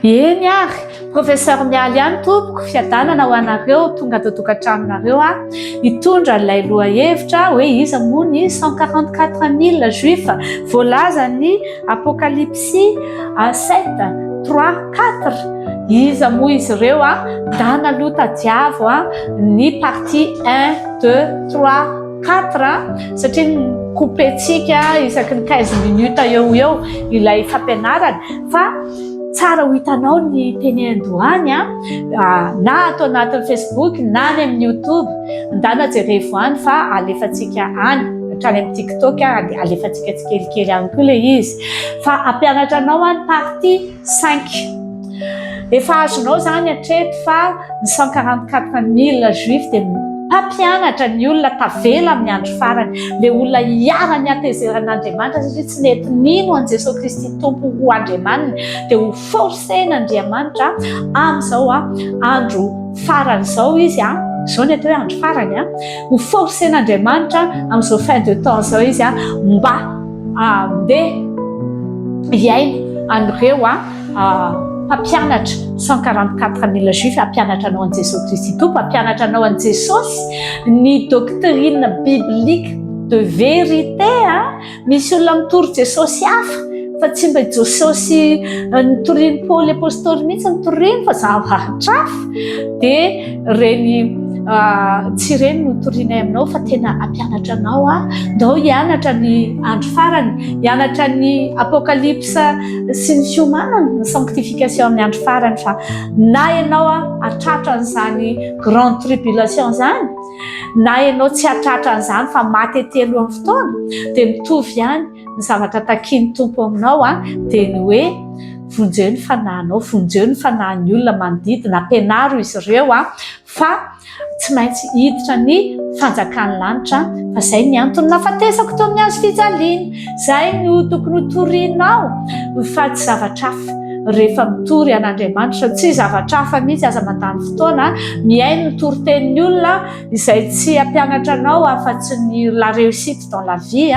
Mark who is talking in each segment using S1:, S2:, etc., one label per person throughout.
S1: Eny ary, Professeur Mialy ihany tompoko, fiadanana ho anareo tonga ato an-tokantranonareo aho, hitondra ilay lohahevitra hoe iza moa ny 144 000 juifs voalazan'ny Apokalypsy 7, 3, 4, iza moa izy ireo an, ndana aloha tadiavo ny partie 1, 2, 3, 4 satria couper-tsika isaky ny 15 minutes eo ho eo ilay fampianarana fa tsara ho hitanao ny teny andohany na ato anatin'ny Facebook na any amin'ny YouTube, ndana jerevo any fa alefantsika any hatrany amin'ny TikTok dia alefantsika tsikelikely any koa ilay izy fa hampianatra anao any partie 5. Efa azonao izany hatreto fa ny 144 000 juifs dia mpampianatra ny olona tavela amin'ny andro farany, ilay olona iharan'ny hatezeran'Andriamanitra satria tsy nety nino an'i Jesoa Kristy Tompo ho Andriamaniny dia ho forcer-n'Andriamanitra amin'izao andro farany izao izy, izao ny atao hoe andro farany, ho forcer-n'Andriamanitra amin'izao fin de temps izao izy mba handeha hihaino an'ireo mpampianatra 144 000 juifs hampianatra anao an'i Jesoa Kristy Tompo, hampianatra anao an'i Jesosy, ny doctrine biblique de vérité a, misy olona mitory Jesosy hafa fa tsy mba i Jesosy nitorian'i Paoly Apostoly mihitsy no toriany fa zavatra hafa, dia ireny tsy ireny no torianay aminao fa tena hampianatra anao aho, ndao hianatra ny andro farany, hianatra ny apokalypsa sy ny fiomanana, ny sanctification amin'ny andro farany fa na ianao hatratra an'izany grande tribulation izany na ianao tsy hatratra an'izany fa maty ety alohan'ny fotoana dia mitovy ihany ny zavatra takian'ny Tompo aminao dia ny hoe vonjeo ny fanahinao, vonjeo ny fanahin'ny olona manodidina, ampianaro izy ireo fa tsy maintsy hiditra ny fanjakan'ny lanitra fa izay ny antony nahafatesako teo amin'ny hazo fijaliana, izay no tokony ho torianao fa tsy zavatra hafa. Rehefa mitory an'Andriamanitra tsy zavatra hafa mihitsy, aza mandany fotoana mihaino ny toritenin'ny olona izay tsy hampianatra anao afa-tsy ny la réussite dans la vie.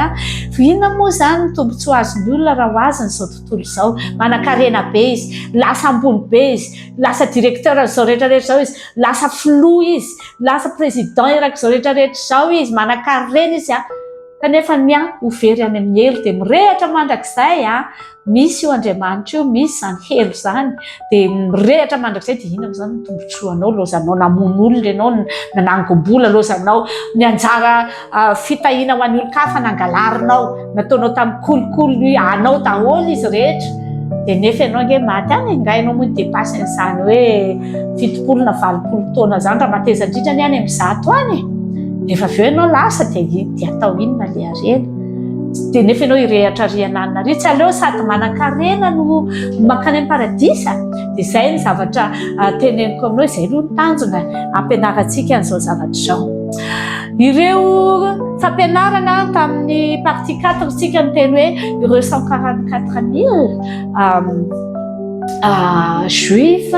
S1: Inona moa izany ny tombontsoa azon'ny olona raha ho azony izao tontolo izao? Manankarena be izy, lasa ambony be izy, lasa directeur an'izao rehetra rehetra izao izy, lasa filoha izy, lasa président erak'izao rehetra rehetra izao izy, manankarena izy, kanefa ny ahy ho very any amin'ny helo dia mirehatra mandrakizay an, misy io Andriamanitra io, misy izany helo izany, dia mirehatra mandrakizay, dia inona moa izany ny tombontsoanao, lozanao namono olona ianao, nanangom-bola, lozanao ny anjara fitahiana ho an'ny olon-kafa nangalarinao, nataonao tamin'ny kolikoly anao daholo izy rehetra, dia nefa ianao ange maty any e, nga ianao moa ni-depasse an'izany hoe 70 na 80 taona izany, raha mateza indrindra anie any amin'ny 100 any e, rehefa avy eo ianao lasa dia dia atao inona ilay harena, dia nefa ianao hirehatra ary ananona ary, tsy aleo sady manan-karena no mankany amin'ny paradisa? Dia izay ny zavatra teneniko aminao, izay aloha ny tanjona hampianarantsika an'izao zavatra izao. Ireo fampianarana tamin'ny partie 4 isika niteny hoe ireo 144 000 juifs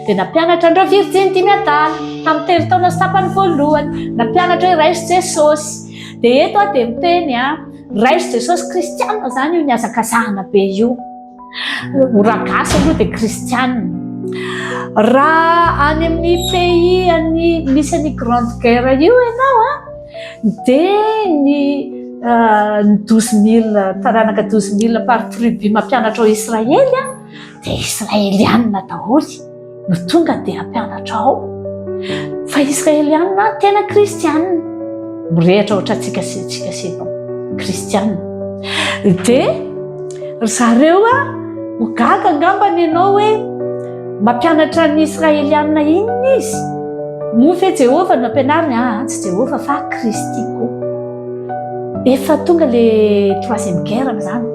S1: dia nampianatra an'ireo virjiny dimy adala tamin'ny telo taona sy tapany voalohany, nampianatra hoe raiso Jesosy. Dia eto aho dia miteny raiso Jesosy, kristianina izany io nihazakazahana be io. Raha gasy aloha dia kristianina. Raha any amin'ny pays any misy an'i grande guerre io ianao an, dia ny ny 12 000 taranaka 12 000 par tribu mampianatra ao Israely an, dia Israelianina daholo no tonga dia hampianatra ao. Fa Israelianina tena kristianina, mirehitra ohatrantsika sy antsika sy ianao, kristianina. Dia ry zareo a, ho gaga angambany ianao hoe mampianatra ny Israelianina inona izy? Moa ve Jehovah no ampianariny? Aa, tsy Jehovah fa Kristy koa. Efa tonga le troisième guerre amin'izany.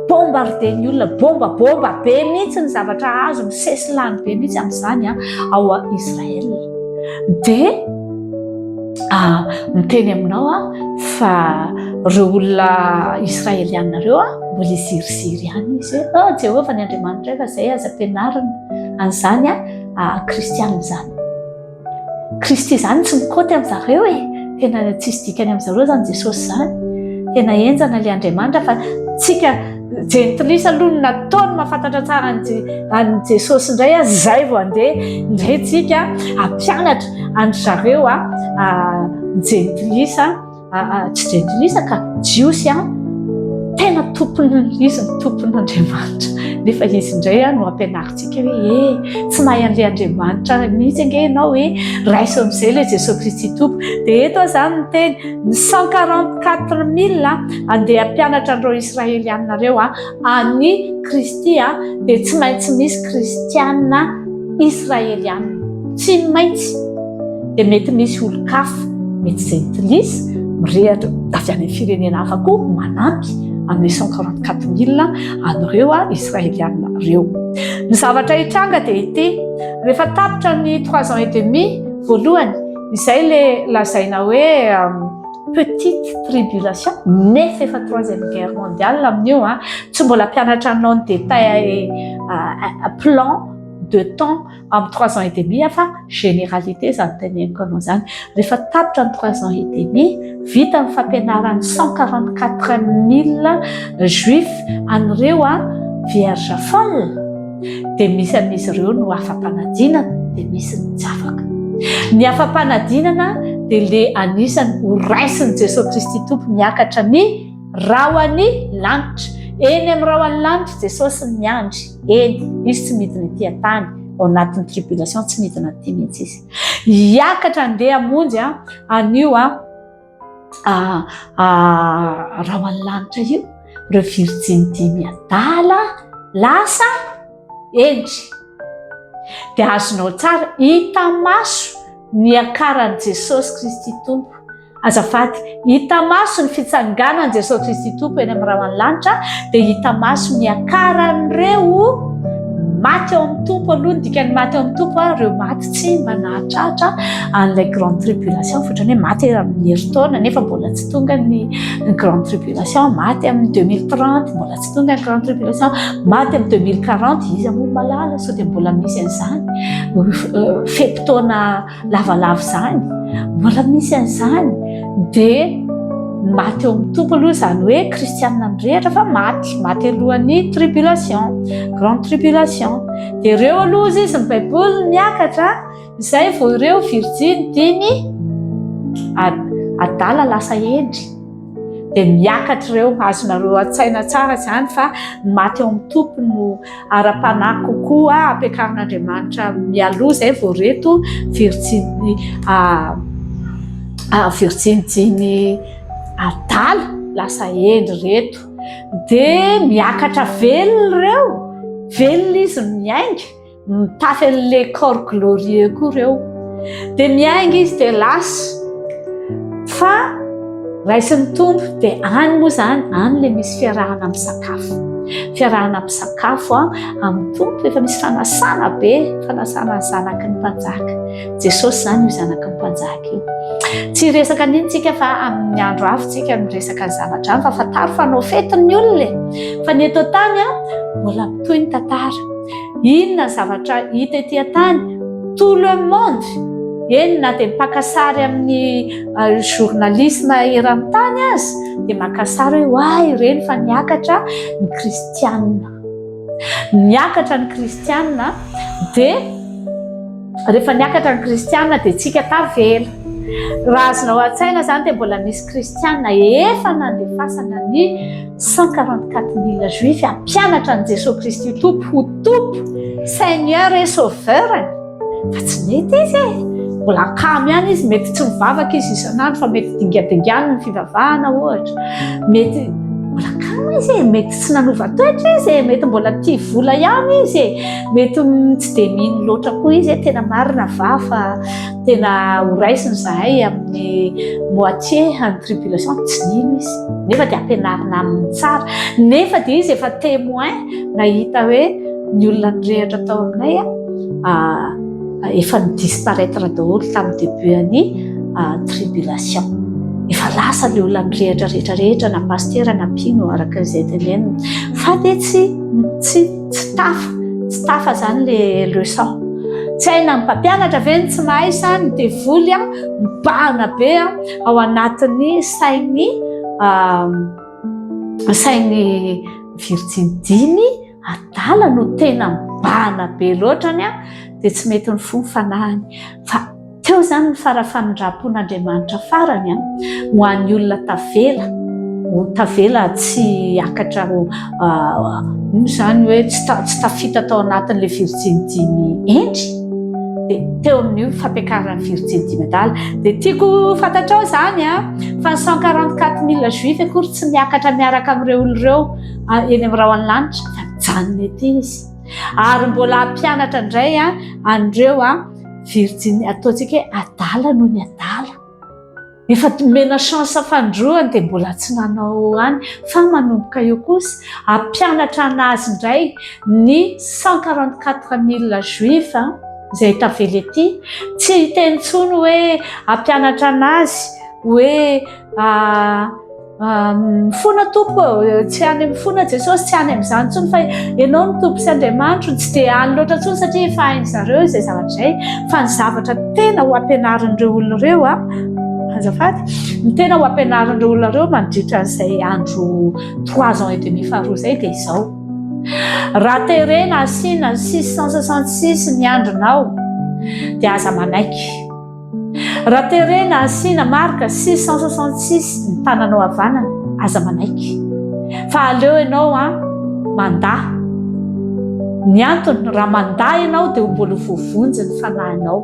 S1: Bombarder ny olona, bomba, bomba be mihitsy ny zavatra azo, misesy lany be mihitsy amin'izany ao Israël. Dia miteny aminao aho fa ireo olona israelianina ireo mbola hiziriziry ihany izy hoe oh, Jehovah ny Andriamanitray fa izay aza ampianarina an'izany kristianina izany. Kristy izany tsy mikaoty amin'zareo e! Tena tsisy dikany amin'zareo izany Jesosy izany. Tena henjana ilay Andriamanitra fa tsika Jentilisa aloha no nataony mahafantatra tsara an'i Jesosy indray a, izay vao andeha indray tsika hampianatra an-dry zareo a, Jentilisa. Tsy jentilisa ka, Jiosy an, tena tompony, izy no tompon'Andriamanitra. Nefa izy indray no ampianarintsika hoe e, tsy mahay an'ilay Andriamanitra mihitsy ange ianao e, raiso amin'izay ilay Jesoa Kristy Tompo. Dia eto aho izany miteny, ny 144 000 andeha hampianatra an'ireo Israelianina ireo an'i Kristy dia tsy maintsy misy Kristiana Israelianina. Tsy maintsy. Dia mety misy olon-kafa, mety jentilisa, mirehatra avy any amin'ny firenena hafa koa manampy amin'ilay 144 000 an'ireo Israelianina ireo. Ny zavatra hitranga dia ity, rehefa tapitra ny trois ans et demi voalohany, izay ilay lazaina hoe petite tribulation, nefa efa troisième guerre mondiale amin'io, tsy mbola mpianatra anao ny détail plan de temps amin'ny trois ans et demi aho fa généralité izany teneniko anao izany. Rehefa tapitra ny trois ans et demi, vita ny fampianaran'ny 144 000 juifs an'ireo vierge folle, dia misy amin'izy ireo no afa-panadinana, dia misy ny tsy afaka. Ny afa-panadinana dia le anisany ho raisin'i Jesoa Kristy Tompo miakatra ny rahon'ny lanitra. Eny amin'ny rahon'ny lanitra Jesosy miandry. Eny, izy tsy midina ety an-tany, ao anatin'ny tribulation tsy midina aty mihitsy izy. Hiakatra andeha hamonjy an'io rahon'ny lanitra io, ireo virjiny dimy adala lasa hendry. Dia azonao tsara, hita maso ny niakaran'i Jesosy Kristy Tompo. Azafady, hita maso ny fitsanganan'i Jesoa Kristy Tompo eny amin'ny rahon'ny lanitra, dia hita maso ny hiakaran'ireo maty ao amin'ny Tompo aloha, ny dikan'ny maty ao amin'ny Tompo, ireo maty tsy mba nahatratra an'ilay grande tribulation, ohatrany hoe maty amin'ny herintaona nefa mbola tsy tonga ny grande tribulation, maty amin'ny 2030 mbola tsy tonga ny grande tribulation, maty amin'ny 2040, iza moa mahalala sao dia mbola misy an'izany fe-potoana lavalava izany, mbola misy an'izany, dia maty eo amin'ny Tompo aloha izany hoe kristianina mirehitra fa maty, maty alohan'ny tribulation, grande tribulation. Dia ireo aloha izy ny Baiboly miakatra, izay vao ireo virjiny dimy adala lasa hendry. Dia miakatra ireo, azonareo an-tsaina tsara izany fa ny maty eo amin'ny Tompo no ara-panahy kokoa ampiakarin'Andriamanitra mialoha izay vao reto virjiny virjiny dimy adala lasa hendry reto. Dia miakatra velona ireo, velona izy miainga. Mitafy an'ilay corps glorieux koa ireo. Dia miainga izy dia lasa. Fa raisin'ny Tompo dia any moa izany, any ilay misy fiarahana misakafo. Fiarahana misakafo amin'ny Tompo, efa misy fanasana be, fanasana ny zanaky ny mpanjaka. Jesosy izany io zanaky ny mpanjaka io. Tsy hiresaka an'iny tsika fa amin'ny andro hafa tsika miresaka ny zavatra any fa fantaro fa hanao fety ny olona e. Fa ny eto an-tany mbola mitohy ny tantara. Inona ny zavatra hita ety an-tany? Tout le monde, eny na dia mpaka sary amin'ny journalisme eran-tany aza dia maka sary hoe oay ireny fa niakatra ny kristianina. Niakatra ny kristianina dia rehefa niakatra ny kristianina dia tsika tavela. Raha azonao an-tsaina izany dia mbola misy kristianina efa nandefasana ny 144 000 juifs hampianatra an'i Jesoa Kristy Tompo ho Tompo, Seigneur et Sauveur-ny. Fa tsy mety izy e! Mbola kamo ihany izy, mety tsy mivavaka izy isan'andro fa mety dingadinganiny ny fivavahana ohatra. Mety mbola kamo izy e, mety tsy nanova toetra izy e, mety mbola tia vola ihany izy e, mety tsy dia mino loatra koa izy e, tena marina va fa tena ho raisina izahay amin'ny moitié an'ny tribulation, tsy nino izy. Nefa dia ampianarina aminy tsara. Nefa dia izy efa témoin nahita hoe ny olona nirehatra tao aminay efa ni-disparaître daholo tamin'ny début an'ny tribulation. Efa lasa ilay olona nirehatra rehetra rehetra na pasitera na mpino araka izay tenenina. Fa dia tsy tsy tsy tafa, tsy tafa izany ilay leçon. Tsy hay na ny mpampianatra ve no tsy mahay sa ny devoly mibahana be ao anatin'ny sain'ny sain'ny. Virjiny dimy adala no tena mibahana be loatra ny dia tsy mety nifoha ny fanahiny. Fa teo izany ny fara-famindram-pon'Andriamanitra farany ho an'ny olona tavela, ho tavela tsy hiakatra ho inona izany hoe tsy tafita tao anatin'ilay virjiny dimy hendry. Dia teo amin'io fampiakaran'ny virjiny dimy adala. Dia tiako ho fantatrao izany fa ny 144 000 juifs akory tsy miakatra miaraka amin'ireo olona ireo eny amin'ny rahon'ny lanitra fa mijanona ety izy. Ary mbola hampianatra indray an'ireo virjiny ataontsika hoe adala noho ny adala. Efa nomena chance fanindroany dia mbola tsy nanao any fa manomboka eo kosa hampianatra anazy indray ny 144 000 juifs izay tavela ety. Tsy hiteny intsony hoe hampianatra anazy hoe Mifona Tompo ô, tsy any mifona Jesosy, tsy any amin'izany intsony fa Ianao no Tompo sy Andriamanitro, tsy dia any loatra intsony satria efa hain-dry zareo izay zavatra izay, fa ny zavatra tena ho ampianarin'ireo olona ireo a, azafady, ny tena ho ampianarin'ireo olona ireo mandritra an'izay andro trois ans et demi faharoa izay dia izao, raha terena asiana 666 ny andronao dia aza manaiky. Raha terena asiana marque 666 ny tananao havanana, aza manaiky. Fa aleo ianao an mandà. Ny antony, raha mandà ianao dia ho mbola ho voavonjy ny fanahinao.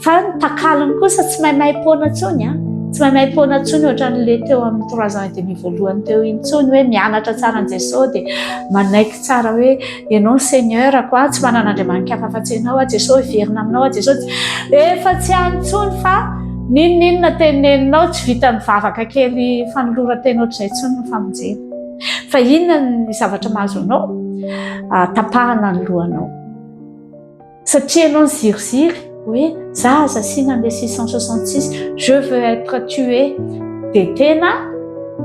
S1: Fa ny takalony kosa tsy maimaim-poana intsony an. Tsy maimaim-poana intsony ohatran'ilay teo amin'ny trois ans et demi voalohany teo iny intsony hoe mianatra tsara an'i Jesosy dia manaiky tsara hoe Ianao ny Seigneur-ko aho, tsy manana Andriamani-kafa afa-tsy Ianao aho, Jesosy hiverina aminao aho, Jesosy efa tsy any intsony fa n'inon'inona teneninao tsy vitan'ny vavaka kely fanoloran-tena ohatr'izay intsony ny famonjena. Fa inona ny zavatra mahazo anao? Tapahana ny lohanao. Satria ianao niziriziry hoe za aza asiana an'ilay 666, je veux être tué, dia tena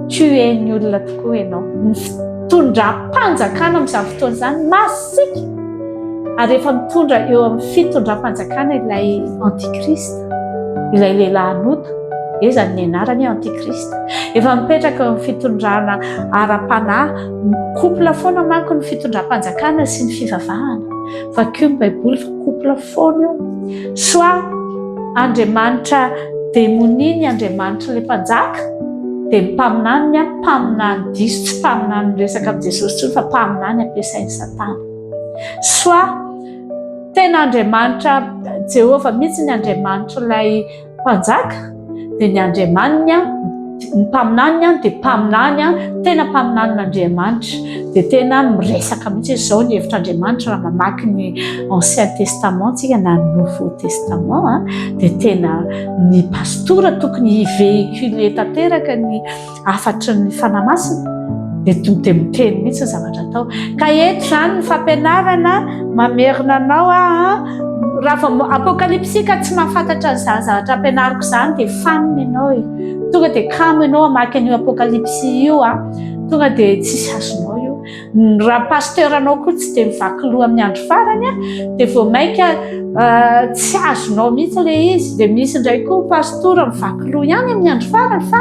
S1: tué-n'ny olona tokoa ianao. Ny fitondram-panjakana amin'izany fotoana izany masiaka ary efa mitondra eo amin'ny fitondram-panjakana ilay antichrist, ilay lehilahy hanota, eza ny anarany antichrist. Efa mipetraka eo amin'ny fitondrana ara-panahy, mi-couple foana manko ny fitondram-panjakana sy ny fivavahana. Vakio ny baiboly fa couple foana io. Soit Andriamanitra demonia ny Andriamanitry ilay mpanjaka dia ny mpaminaniny an mpaminany diso tsy mpaminany miresaka amin'i Jesosy intsony fa mpaminany ampiasain'i Satana. Soit tena Andriamanitra Jehovah mihitsy ny Andriamanitr'ilay mpanjaka dia ny andriamaniny an, ny mpaminaniny an dia mpaminany an, tena mpaminanin'Andriamanitra, dia tena miresaka mihitsy hoe izao ny hevitr'Andriamanitra raha mamaky ny ancien testament tsika na ny nouveau testament an, dia tena ny pastora tokony hi-véhiculer tanteraka ny hafatry ny Fanahy Masina dia tonga dia miteny mihitsy ny zavatra atao. Ka eto izany ny fampianarana mamerina anao aho raha vao apokalypsy ka tsy mahafantatra an'izany zavatra ampianariko izany dia fanina ianao e. Tonga dia kamo ianao hamaky an'io apokalypsy io a. Tonga dia tsisy azonao io. Raha pasteur anao koa tsy dia mivaky loha amin'ny andro farany dia vao mainka tsy azonao mihitsy ilay izy. Dia misy indray koa pastora mivaky loha ihany amin'ny andro farany fa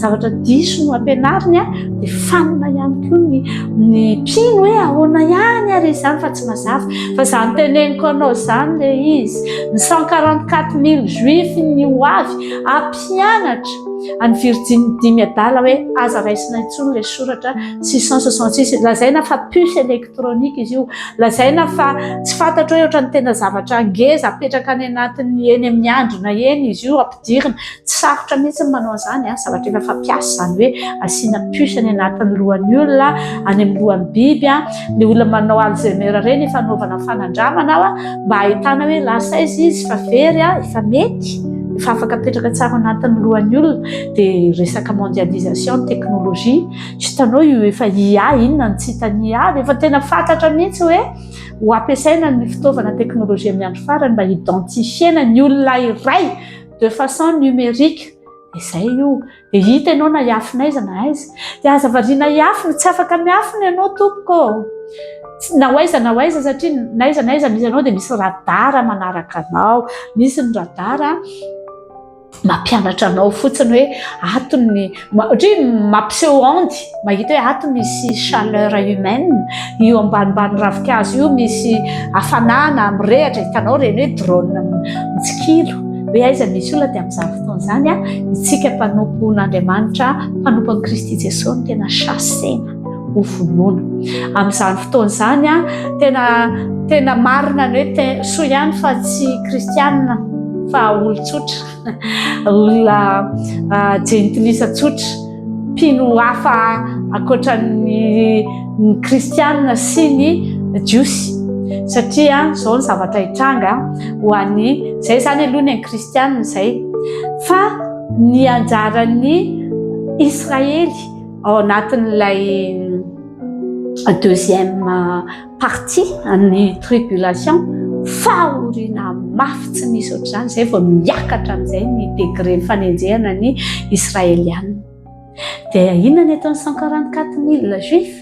S1: zavatra diso no ampianariny dia fanina ihany koa ny ny mpino hoe ahoana ihany ary izany fa tsy mazava. Fa izany teneniko anao izany ilay izy. Ny 144 000 juifs ny ho avy hampianatra an'ny virjiny dimy adala hoe aza raisina intsony ilay soratra 666, lazaina fa puce électronique izy io, lazaina fa tsy fantatro hoe ohatran'ny tena zavatra ngeza apetraka any anatin'ny eny amin'ny andrina eny izy io ampidirina, tsy sarotra mihitsy ny manao an'izany an, zavatra efa fampiasa izany hoe asiana puce any anatin'ny lohan'ny olona, any amin'ny lohan'ny biby an, ny olona manao Alzheimer ireny efa anaovana fanandramana ao mba hahitana hoe lasa aiza izy fa very an, efa mety, efa afaka apetraka tsara ao anatin'ny lohan'ny olona, dia resaka mondialisation, technologie. Hitanao io efa IA inona no tsy hitan'ny IA efa tena fantatra mihitsy hoe ho ampiasaina ny fitaovana teknolojia amin'ny andro farany mba identifier-na ny olona iray de façon numérique dia izay io dia hita ianao na hiafina aiza na aiza dia aza variana hiafina tsy afaka miafina ianao tompoko ô na ho aiza na ho aiza satria na aiza na aiza misy anao dia misy radar manaraka anao misy ny radar. Mampianatra anao fotsiny hoe ato ny, ohatra hoe mampiseho onde, mahita hoe ato misy chaleur humaine, io ambanimbany ravinkazo io misy hafanana mirehitra, hitanao ireny hoe drone mitsikilo, hoe aiza misy olona. Dia amin'izany fotoana izany isika mpanompon'Andriamanitra, mpanompon'i Kristy Jesosy no tena chassena, ho vonoina. Amin'izany fotoana izany tena tena marina ny hoe soa ihany fa tsy kristianina fa olon-tsotra, olona jentilisa tsotra, mpino hafa ankoatra ny kristianina sy ny jiosy. Satria izao ny zavatra hitranga ho an'ny, izay izany aloha ny an'ny kristianina izay, fa ny anjaran'ny Israely ao anatin'ilay deuxième partie an'ny tribulation, fahoriana mafy tsy misy ohatr'izany, izay vao miakatra amin'izay ny degré ny fanenjehana ny Israeliana. Dia inona ny ataon'ny 144 000 juifs?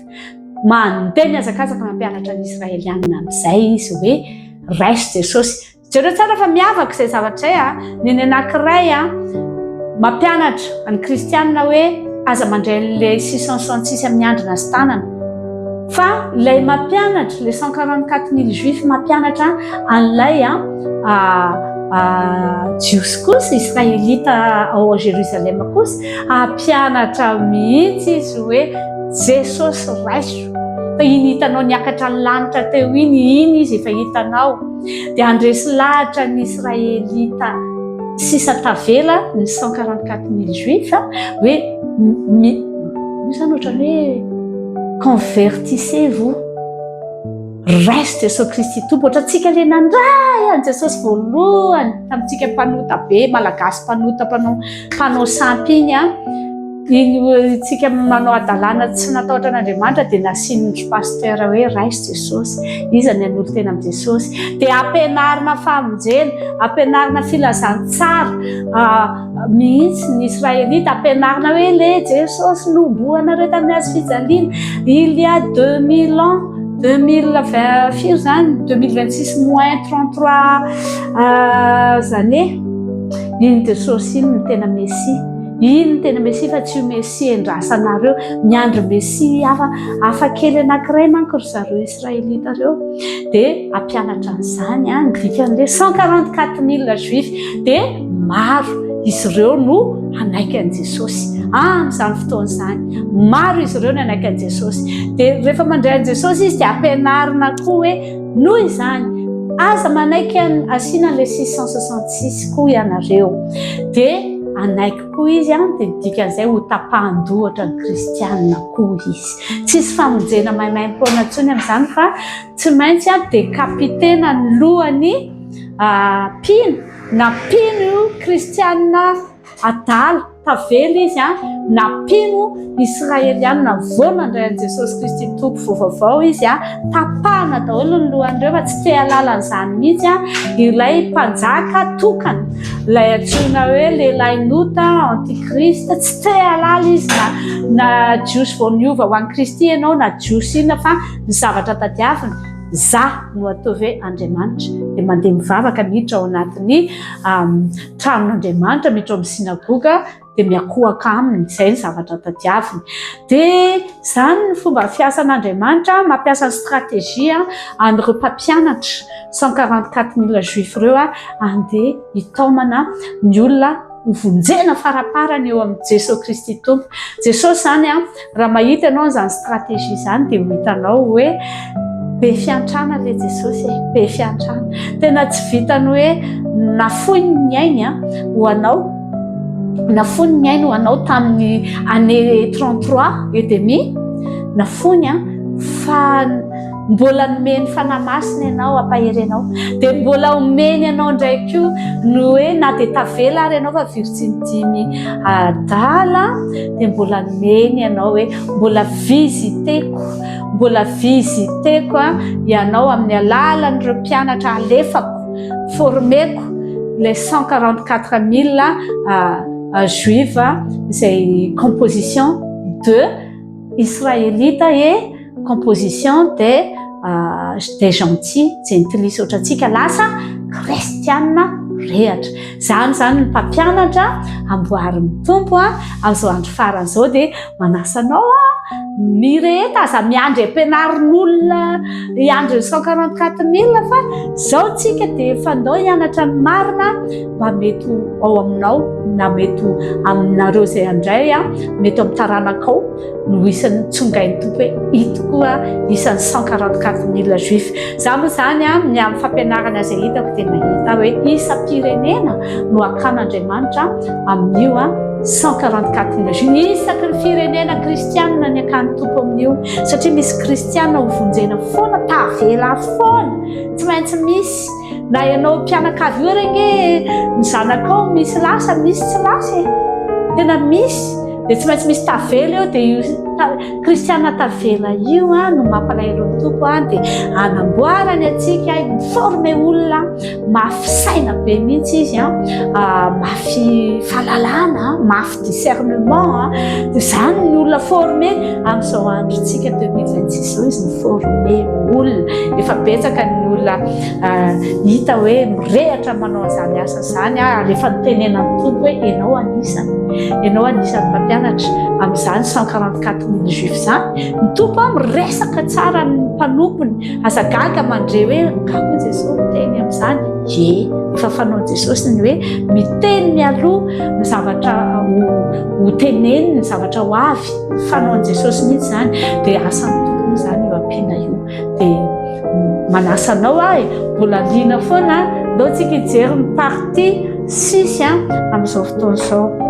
S1: Mandeha mihazakazaka mampianatra ny Israeliana amin'izay izy hoe raiso Jesosy. Jereo tsara fa miavaka izay zavatra izay a. Ny ny anankiray a, mampianatra ny kristianina hoe aza mandray an'ilay 666 amin'ny andrina sy tanana. Fa ilay mampianatra, ilay 144 000 juifs mampianatra an'ilay a, jiosy kosa, israelita ao Jérusalem kosa, hampianatra mihitsy izy hoe Jesosy raiso. Fa iny hitanao niakatra ny lanitra teo iny, iny izy efa hitanao. Dia handresy lahatra ny Israelita sisa tavela, ny 144 000 juifs, hoe io izany ohatran'ny hoe convertissez-vous, raiso Jesosy Kristy Tompo, ohatrantsika ilay nandray an'i Jesosy voalohany tamintsika mpanota be, Malagasy mpanota mpanao mpanao sampy iny an. Iny tsika manao hadalana tsy natahotra an'Andriamanitra dia nasian'ny pasteur hoe raiso Jesosy. Iza ny hanolo-tena amin'i Jesosy? Dia ampianarina famonjena, ampianarina filazantsara mihitsy ny Israelita, ampianarina hoe le Jesosy nohomboanareo tamin'ny hazo fijaliana il y a 2000 ans, 2020 firy izany? 2026 moins 33 années. Iny Jesosy iny no tena Mesia. Iny no tena Mesia fa tsy io Mesia endrasanareo. Miandry Mesia hafa hafa kely anankiray manko ry zareo Israelita ireo. Dia hampianatra an'izany ny dikan'ilay 144 000 juifs. Dia maro izy ireo no hanaiky an'i Jesosy. Amin'izany fotoana izany, maro izy ireo no hanaiky an'i Jesosy. Dia rehefa mandray an'i Jesosy izy dia ampianarina koa hoe noho izany, aza manaiky asiana an'ilay 666 koa ianareo. Dia hanaiky koa izy, dia ny dikan'izay ho tapahan-doha ohatran'ny kristianina koa izy. Tsisy famonjena maimaimpoana intsony amin'izany fa tsy maintsy décapiter-na ny lohan'ny mpino, na mpino io kristianina adala, tavela izy an, na mpino Israelianina vao nandray an'i Jesosy Kristy Tompo vao vaovao izy an, tapahana daholo ny lohan'ireo fa tsy te hahalala an'izany mihitsy an, ilay mpanjaka tokana, ilay antsoina hoe lehilahin'ota, antichrist, tsy te hahalala izy na na Jiosy vao niova ho an'i Kristy ianao na Jiosy inona fa ny zavatra tadiaviny, za no ataovy hoe Andriamanitra, dia mandeha mivavaka miditra ao anatin'ny tranon'Andriamanitra, miditra ao amin'ny synagoga, dia miakohaka aminy, izay ny zavatra tadiaviny. Dia izany ny fomba fiasan'Andriamanitra, mampiasa ny stratégie an'ireo mpampianatra 144 000 juifs ireo andeha hitaomana ny olona ho vonjena faraparany eo amin'i Jesosy Kristy Tompo. Jesosy izany, raha mahita ianao an'izany stratégie izany dia ho hitanao hoe be fiantrana ilay Jesosy e, be fiantrana. Tena tsy vitany hoe nafoiny ny ainy ho anao, nafoiny ny ainy ho anao tamin'ny année 33 et demi, nafoiny fa mbola nomeny Fanahy Masina ianao hampahery anao, dia mbola omeny anao indray koa ny hoe na dia tavela ary ianao fa virjiny dimy adala, dia mbola nomeny ianao hoe mbola visiteko, mbola visiteko ianao amin'ny alalan'ireo mpianatra alefako, formeko, ilay 144 000 juives izay composition de Israélite et composition des gentils, jentilisa ohatrantsika lasa kristianina mirehatra. Izany izany ny mpampianatra amboarin'ny Tompo amin'izao andro farany izao dia manasa anao mireheta, aza miandry ampianarin'olona hiandry ny 144 000 fa izao tsika dia efa ndao hianatra ny marina mba mety ho ao aminao na mety ho aminareo izay handray, mety amin'ny taranakao no isan'ny tsongain'ny Tompo hoe ito koa isan'ny 144 000 juifs. Za moa izany ny amin'ny fampianarana izay hitako dia mahita hoe isam-pirenena no hakan'Andriamanitra amin'io 144 000 juifs. Isaky ny firenena kristianina ny hakan'ny Tompo amin'io satria misy kristianina ho vonjena foana, tavela foana, tsy maintsy misy. Na ianao mpianakavy io ary ange ny zanakao misy lasa misy tsy lasa e. Tena misy. Dia tsy maintsy misy tavela eo dia io kristiana tavela io no mampalahelo ny Tompo dia anamboarany antsika, mi-former olona mafy saina be mihitsy izy, mafy fahalalana, mafy discernement. Dia izany ny olona former amin'izao androntsika 2026 izao izy mi-former olona. Efa betsaka ny olona hita hoe mirehatra manao an'izany asa izany ary efa nitenenan'ny Tompo hoe ianao anisany, ianao anisan'ny mpampianatra amin'izany 144 000 juifs izany. Ny Tompo miresaka tsara amin'ny mpanompony. Aza gaga mandre hoe nga koa Jesosy miteny amin'izany. Ie, efa fanaon'i Jesosy ny hoe miteny mialoha ny zavatra ho teneniny, ny zavatra ho avy. Fanaon'i Jesosy mihitsy izany. Dia asan'ny Tompo moa izany io ampiana io. Dia manasa anao aho e, mbola liana foana, ndao tsika hijery ny partie 6 amin'izao fotoana izao.